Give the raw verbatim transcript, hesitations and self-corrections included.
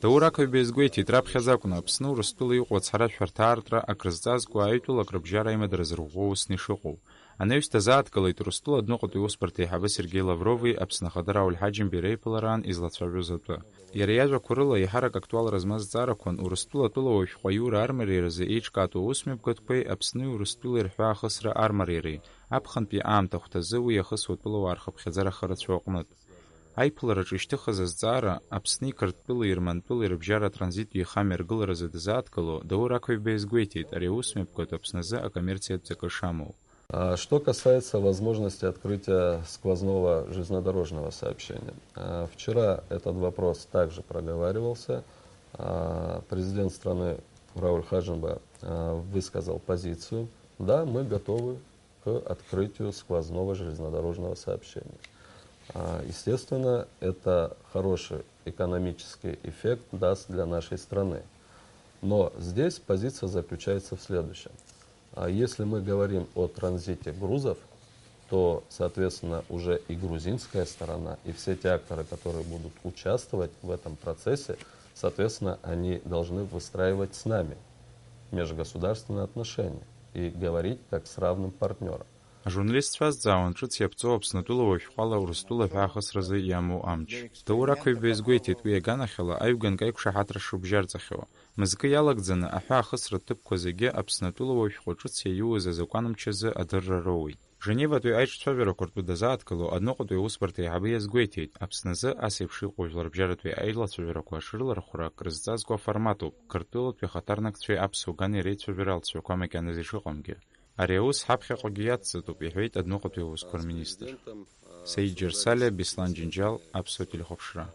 Даур Ақаҩба иазгәеиҭеит, раԥхьаӡа акәны Аԥсны Урыстәыла иҟоу ацҳаражәҳәарҭа аартра акрызҵазкуа аҩтәылак рыбжьара аимадара зырӷәӷәо усны ишыҟоу. Анаҩс дазааҭгылеит Урыстәыла адәныҟатәи аусбарҭа еиҳабы Сергеи Лаврови Аԥсны Ахада Рауль Ҳаџьымбеи реиԥылараан излацәажәоз атәы. Иара иажәақәа рыла еиҳарак актуалра змаз азҵаарақәан Урыстәыла атәылауаҩ шәҟәы аиура армариаразы еиҿкаатәу аусмҩаԥгатәқәеи Аԥсни Урыстәылеи рҳәаахысра армариареи, аԥхынтәи аамҭа ахәҭазы уи иахысуа атәылауаа рхыԥхьаӡара ахырацәа аҟнытә. Аиԥылараҿы ишьҭыхыз азҵаара, Аԥсни Қырҭтәылеи Ермантәылеи рыбжьара атранзиттә еихамҩа аргыларазы дызааҭгыло, Даур Ақаҩба иазгәеиҭеит, ари аусмҩаԥгатә Аԥсназы акоммерциатә ҵакы шамоу. А что касается возможности открытия сквозного железнодорожного сообщения, а, вчера этот вопрос также проговаривался. А, президент страны Рауль Хаджимба, а, высказал позицию. Да, мы готовы к открытию сквозного железнодорожного сообщения. А, естественно, это хороший экономический эффект даст для нашей страны. Но здесь позиция заключается в следующем. А если мы говорим о транзите грузов, то, соответственно, уже и грузинская сторона, и все те акторы, которые будут участвовать в этом процессе, соответственно, они должны выстраивать с нами межгосударственные отношения и говорить как с равным партнером. Ажурналистцәа азҵаауан ҿыц иаԥҵоу Аԥснытәыла уажәшәҟәала Урыстәыла ҳәаахысразы иамоу амч. Даур Ақаҩба иазгәеиҭеит, уи аганахьала аҩганк аиқәшаҳаҭра шыбжьарҵахьоу. Мызкы иалагӡаны аҳәаахысратә ҭыԥқәа зегьы Аԥснытәыла уажәшәҟәы ҿыц иаиуз азакәан мчазы адырра роуеит. Женеватәи аиҿцәажәарақәа ртәы дазааҭгыло адәныҟатәи аусбарҭа аиҳабы иазгәеиҭеит, Аԥсназы ас еиԥш иҟоу жәларбжьаратәи аилацәажәарақәа шрылархәра акрызҵазкуа аформатуп, Қырҭтәылатәи ахаҭарнакцәеи аԥсуа гани реицәажәара алҵшәақәа макьаназы ишыҟамгьы. Ари аус ҳаԥхьаҟагьы иацҵатәуп, иҳәеит адәныҟатәи аусқәа рминистр. Саид Џьарсалиа, Беслан Џьынџьал, Аԥсуа телехәаԥшра.